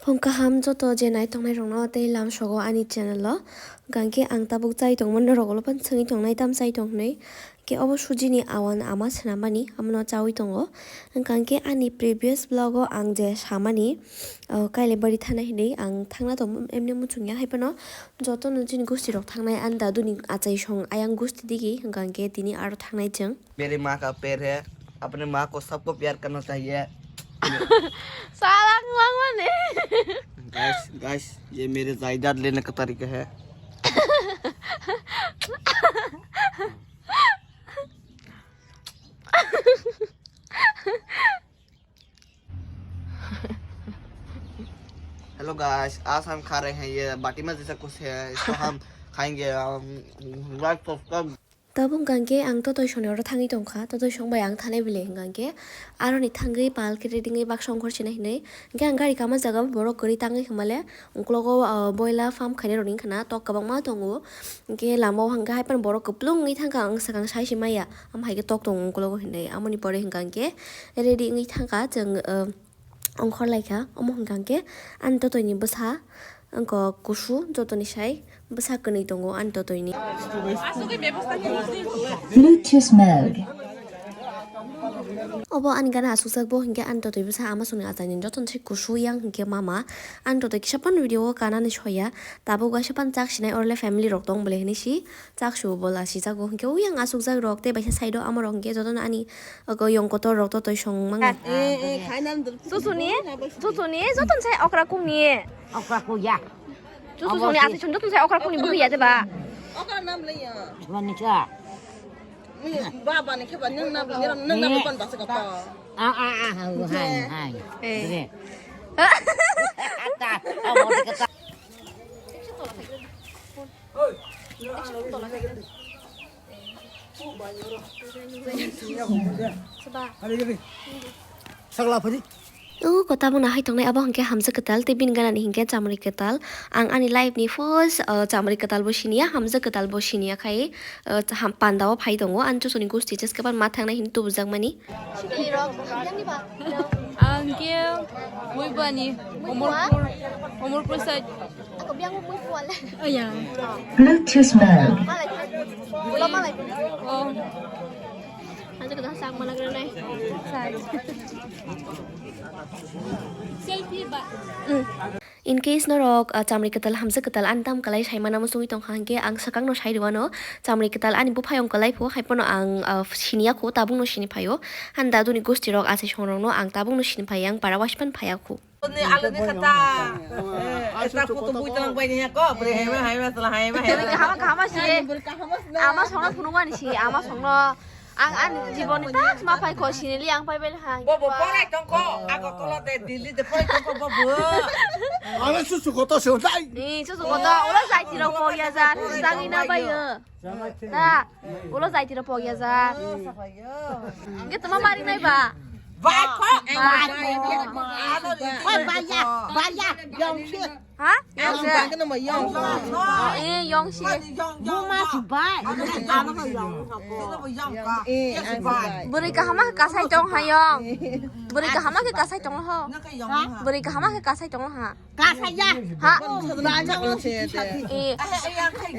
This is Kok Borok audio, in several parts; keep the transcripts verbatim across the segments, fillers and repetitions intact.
Phung kaham joto je nai tongnai rokno tei lamsogo ani channel o. Hwnkha khe ang tabuk chai tongmani norok ulo phano swngwi tongnai tam chai tong hinwi. Khe obo sujini awan ama swnamani amono chawi tongo. Hwnkha khe ani previous vlog o ang je samani, o, kailai bari thana hinwi ang thangna tongmo emni muchungya hai phano jotono chini gosti rok thangnai ani daduni achai song ayang gosti digi hwnkha khe tini aro thangnai chwng. मेरी माँ का पैर है, अपने माँ को सबको प्यार करना चाहिए। साला, गाइस, गाइस, ये मेरे जायदाद लेने का तरीका है। हेलो गाइस, आज हम खा रहे हैं ये बाटी में जैसा कुछ है, इसको हम खाएंगे, हम like subscribe. Tabuk hwnkha khe ang totoi songni oro thangwi tongkha, totoi song bai ang thanai bwle hwnkha khe aroni thangwi pal khe ready wngwi baksa ongkhor sinai hinwi. Hwnkhe ang gari kama jaga borok kwrwi tangwi hwnmale, uklogo, ah, boila farm khainai rokni wngkha na tok kwbangma tongo. Hwnkhe lama o hwnkha hai phano borok kwplung wngwi thangkha, ang swkang sai se maya, amo hai khe tok tongo uklogo hinwi. Amoni pore hwnkha khe ready wngwi thangkha chwng, ah, ongkhor lai kha. Omo hwnkha khe ani totoi ni bwsa wngkha kusu, jotoni sai bwsa kwnwi tongo ani totoi ni. Bluetooth mode. Obo ani gana asukjak bo hwnkhe ani totoi bwsa ama songni achaini jotoni sai kusu yang hwnkhe mama. Ani totoi kisa phano video o kanani soya, tabuk waisa phano chak sinai orle family rok tong bwle hinwi si. Chak su bo lasi jago hwnkhe uyang asukjak rok tei baisa side o amorok hwnkhe jotono ani ogo yong kotor rok totoi song mangya. Susuni, susuni, joton sai okra kungni. Okra kuya. Susuni asi song joton sai okra kungni bwkha ya de ba. Okra nam le ya. Manika. Baba ni khe ba nang na nang na ban ba sa ka pa. Ah, ah, ah, hai, hai. Eh. Dre. Kata, oh, mau dikata. Sakla phadi. O kota mona hai tongnai abo hwnkhe hamjak kwtal tei bini ganani hwnkhe chamri kwtal. Ang ani life ni first, uh, chamri kwtal bo siniya, hamjak kwtal bo siniya khai, uh, ham-, panda o phai tongo. Ani chusuni gosti ches kwbangma thangnai hini tubujakmani. Ang khe Muibani, Omorpur, Omorpur side. Bluetooth mode. Oh. Selfie ba. In case norok, ah, chamri kwtal, hamjak kwtal, ani tam kwlai saimana muchungwi tongkha hwnkhe ang swkangno sai rwano, chamri kwtal ani buphayung kwlai pho, hai phano ang, ah, siniya kho, tabukno sini phaio. Ani daduni gosti rok, achai songrokno ang tabukno sini phaiya, ang para waispan phaiya kho. Ni alu ni kata. Eh, eta kutu bui tang bai ni ko, bre hema, hema, sala hema, hema. Kahama, kahama si. Ama songno phunukmani si, ama songno. Ang ani jiboni ta sma phai kho sinili ang phai bai ha. Bo bo porai tong kho, ago kolo de Delhi de porai tong kho bo bo. Ala susu koto se dai. Ni susu koto, ula jai tiro po ya jar, tangi na bai yo. Na, ula jai tiro po ya jar. Ge tuma mari nai ba. Bai kho, bai. Bai ya, bai ya, yong shi. Ha? Yong shi. Eh, yong shi. Buma si bai. Eh, ang bai. Bwrwi kahama khe kasai tong ha yong. Bwrwi kahama khe kasai tong ho. Ha? Bwrwi kahama khe kasai tong ha. Kasai ya. Ha? Eh.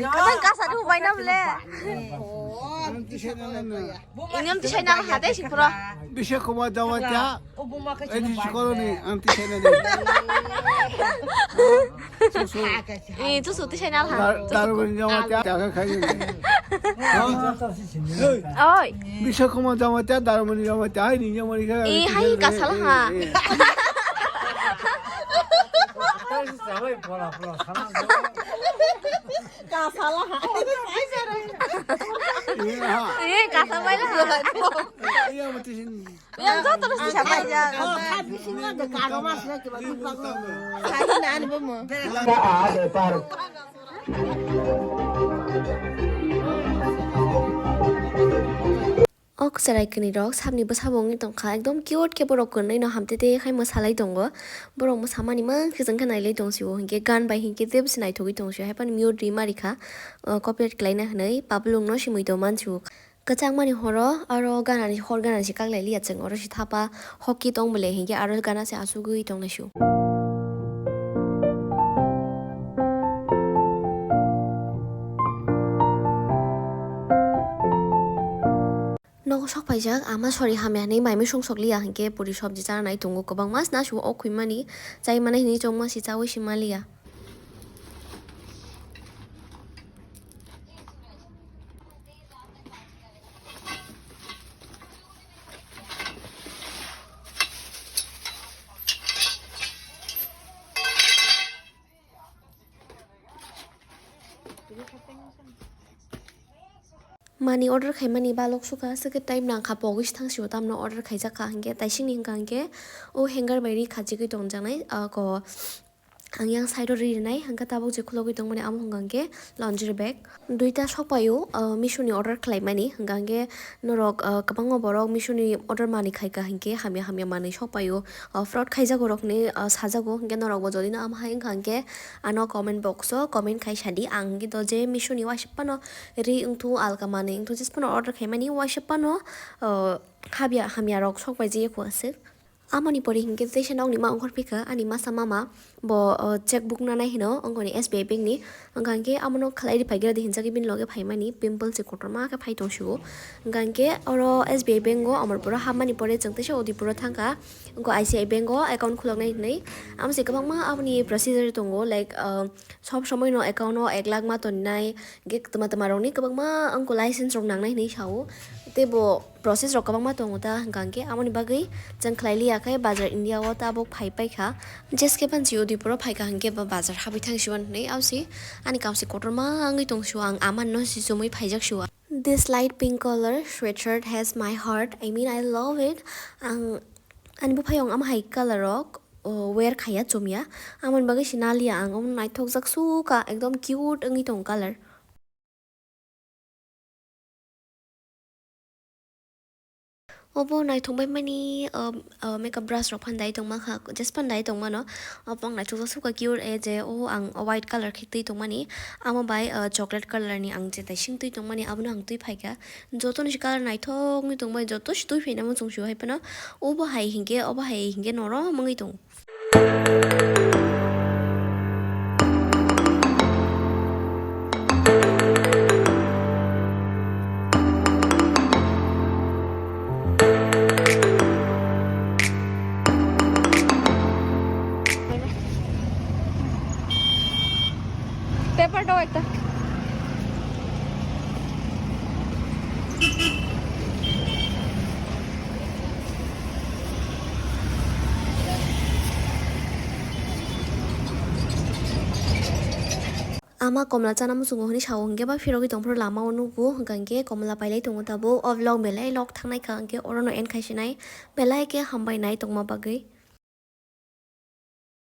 Kadang kasar hu bai na bole. Inyam tisai nang ha tei sing phuro. Bisa kuma dawa ta. Ini sekolah ni anti saya ni. Susu. Eh, susu tisai nang ha. Dar-, darumani dawa ta, jaga kaya ni. Oi. Bisa kuma dawa ta, darumani dawa ta, ini nyamani kaya. Eh, hai kasal ha. Kasala ha. Iya, ha. Eh, kasa bai la ha. Iya, mati sini. Yang joto no sisa bai ya. Oh, kha bisingo de karo mas na kiba tu pago. Sai na ani bo mo. Ka a de par. Ok, chwrai kwnwi rok sabni bwsabo wngwi tongkha, ekdom cute khe borok kwnwi no hamtete khai mwsalai tongo. Borok mwsamani mang khe chwng khe nailai tong sio, hinkhe gan bai hinkhe tebse naithogwi tong sio, haiphano mute rima rikha, uh, copyright khlaina hwnwi pablung no simui tong man sio. Kwchangmani horo aro ganani hor ganani se kaklai liya chwng, oro se thapa hoki tong bwle hinkhe aro gana se asugwi tong lai sio. Sok paijak, ama sori hamya hinwi mai mui sung sok liya, hinkhe puri sobji chana nai tongo kwbangma, sna suo o khwimani, chai manai hinwi chongma si chaui si maliya. Mani order khaimani balok sukha, swkhe time nangkha, pogwi thang sio tamno order khaijak kha hinkhe, taisingni hwnkha hinkhe o hanger bai ri khachigwi tongjaknai, ah, ko ang yang side o ri rinai, hwnkha tabuk je khulogwi tongmani amo hwnkha hinkhe laundry bag. Duita sokpaio, ah, Meesho ni order khlaimani, hwnkha hinkhe norok, ah, kwbangma borok Meesho ni order mani khaika hinkhe hamya hamya manwi sokpaio, ah, fraud khaijago rokni, ah, sajago, hinkhe norokbo jodi no amo hai wngkha hinkhe ano comment box o comment khai sadi, ang hinkhe do je Meesho ni waisa phano ri wngthu alka manwi wngthu jesa phano order khaimani waisa phano, ah, habya hamya rok sokpaijak ya kho aswk. Amoni pore hinkhe teisa nokni ma ongkhor phikha ani masa mama bo, o, cheque book nanai hino ongkoni S B I bank ni. Hwnkha hinkhe amono khlai ri phaigra di hinjagwi bini loge phaimani pimple se kotorma khe phai tong sio. Hwnkha hinkhe oro S B I bank o Amarpuro hapmani pore chwng teisa Udaipuro thangkha. Ongko I C I bank o account khuloknai hinwi. Amo se kwbangma aboni procedure tongo, like, o, sob somoi no account o ek lakh ma toninai. Hinkhe twma twma rokni kwbangma ongko license rok nangnai hinwi sao. Teibo process rok kwbangma tongo ta, hwnkha hinkhe amoni bagwi chwng khlai liya khe bazar India o tabuk phai paikha. Jeske phan si Udaipuro phaikha hinkhe ba bazar habwi thang si mano hinwi, abo se ani kaam se kotorma wngwi tong sio, ang aman no si chumui phaijak sio. This light pink color sweatshirt has my heart. I mean, I love it. Ang ani buphayung ama hai color rok, o, wear khaiya chumya. Amoni bagwi si naliya ang, omo naithokjak sukha, ekdom cute wngwi tong color. Obo naithok bai mani, um, uh, makeup brush rok phan dai tongma kha, just phan dai tongmano. Obo ang naithok jak sukha cute e je, o ang white color khe twi tongmani. Amo bai, uh, chocolate color ni ang je taising twi tongmani, abono ang twi phaikha. Joto ni se color naithok wngwi tongbai, joto se twi phaina muchung sio hai phano. Obo hai hinkhe, obo hai hinkhe norom wngwi tongo. Paper daw ekta. Ama komla chana muchungo hinwi sao, hinkhe ba phirogwi tongphuru lama o nugo, hwnkha hinkhe komla pailai tongo tabuk. O vlog belai log thangnai kha, hinkhe orono end khaisinai, belai khe hambai nai tongma bagwi.